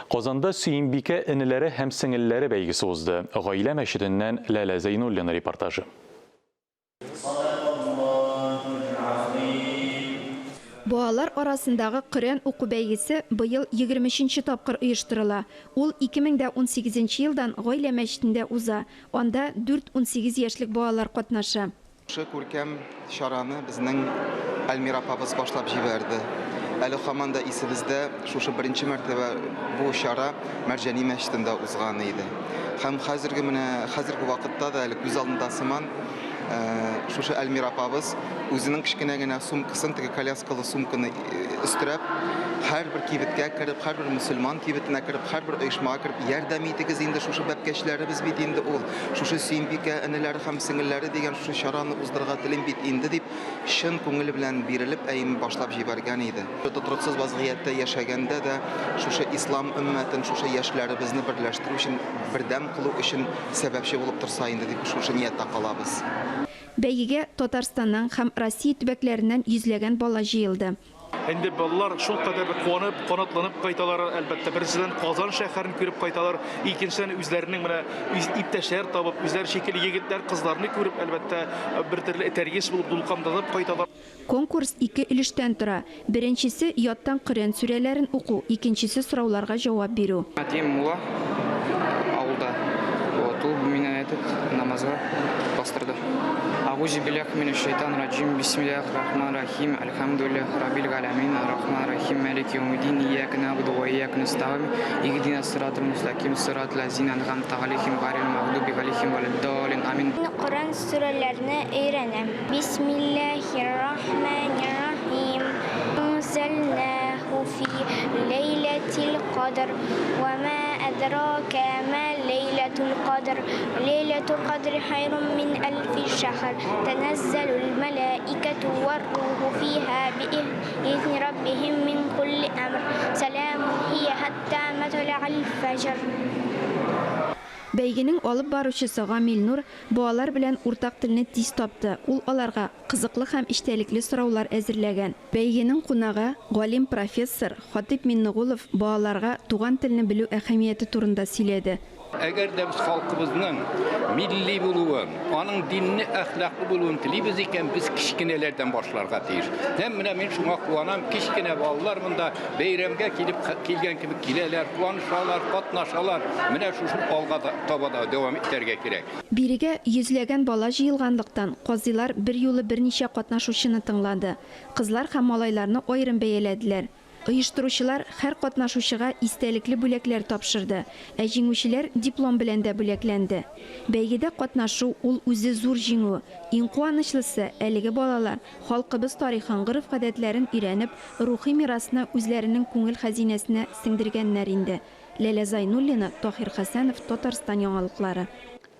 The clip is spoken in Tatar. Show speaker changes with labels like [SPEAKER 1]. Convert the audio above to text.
[SPEAKER 1] Казанда Сөембикә энеләре һәм сеңелләре бәйгесе узды. Гаилә мәчетеннән Ләлә Зәйнуллина репортажы.
[SPEAKER 2] Балалар арасындагы Коръән уку бәйгесе быел 23 нче тапкыр оештырыла. Ул 2018 нче елдан Гаилә мәчетендә уза. Анда дүрт-унсигез яшьлек балалар катнаша.
[SPEAKER 3] Шушы күркәм чараны безнең Альмира апабыз башлап җибәрде. Әле һаман да исебездә, шушы беренче мәртәбә бу чара Мәрҗани мәчетендә узган иде. Һәм хәзерге менә хәзерге вакытта да әле күз алдында сыман, шушы Әлмира апабыз үзенең кечкенә генә сумкасын, теге коляскалы сумканы өстерәп, һәрбер кибеткә кереп, һәрбер мөселман кибетенә кереп, һәрбер оешмага кереп, ярдәм итегез инде, шушы бәбкәчләребез бит инде ул, шушы Сөембикә энеләре һәм сеңелләре дигән шушы чараны уздырырга телим бит инде, дип, чын күңеле белән бирелеп, әйеме башлап җибәргән иде. Тотрыксыз вазгыятьтә яшәгәндә дә шушы ислам өммәтен, шушы яшьләребезне берләштерү өчен, бердәм кылу өчен сәбәпче булып торса инде дип шушы нияттә калабыз.
[SPEAKER 2] Бәйгегә Татарстаннан һәм Россия төбәкләреннән йөзләгән бала җыелды.
[SPEAKER 4] Инде балалар шулкадәр куанып, канатланып кайталар, әлбәттә. Беренчедән, Казан шәһәрен күреп кайталар, икенчедән, үзләренең менә үз иптәшләр табып, үзләре шикелле егетләр, кызларны күреп, әлбәттә, бер төрле этәргеч булып, дулкынланып кайталар.
[SPEAKER 2] Конкурс ике өлештән тора. Беренчесе, яттан Коръән сүрәләрен уку, икенчесе, сорауларга җавап бирү.
[SPEAKER 5] Әтием мулла авылда. Вот, ул мине этот намазга бастырды. Агузи биллях минәш шайтан раджим, бисмиллях рахман рахим, әлхәмдүлиллях раббил галәмин, ар-рахман рахим, мәлики яумиддин, ияка нәгъбуду ва ияка нәстәгыйн, иһдинас сиратал мустәкыйм, сиратал ләзина әнгамта галәйһим, гайрил мәгъдуби галәйһим вәләд-даллин, амин.
[SPEAKER 6] Мин Коръән сүрәләрне өйрәнәм. Бисмиллаһир-рахманир-рахим. Анзалнаху фи ләйләтил кадр. Ва ма адрака ма ләйләтул кадр. Ләйләтул кадри хайрун мин әлфи шәһр. Тәнәззәлул мәләикәту вар-руху фиһа биизни раббиһим мин кулли әмр. Сәламун һия хәтта матла'ил фәҗр.
[SPEAKER 2] Бәйгенең алып баручысы Гамил Нур балалар белән уртак телне тиз тапты, ул аларга кызыклы һәм эчтәлекле сораулар әзерләгән. Бәйгенең кунагы, галим, профессор Хатыйп Миннегулов балаларга туган телне белү әһәмияте турында сөйләде.
[SPEAKER 7] Әгәр дә без халкыбызның милли булуын, аның динле, әхлаклы булуын телибез икән, без кечкенәләрдән башларга тиеш. Һәм менә мин шуңа куанам, кечкенә балалар монда бәйрәмгә килеп килгән кебек киләләр, куанышалар, катнашалар. Менә шушыны алга таба да дәвам итәргә кирәк.
[SPEAKER 2] Бирегә йөзләгән бала җыелганлыктан, казыйлар берьюлы берничә катнашучыны тыңлады. Кызлар һәм малайларны аерым бәяләделәр. Оештыручылар һәр катнашучыга истәлекле бүләкләр тапшырды, ә җиңүчеләр диплом белән дә бүләкләнде. Бәйгедә катнашу, ул үзе зур җиңү. Иң куанычлысы, әлеге балалар, халкыбыз тарихын, гореф-гадәтләрен өйрәнеп, рухи мирасны үзләренең күңел хәзинәсенә сеңдергәннәр инде. Ләлә Зайнуллина, Таһир Хәсәнов, Татарстан яңалыклары.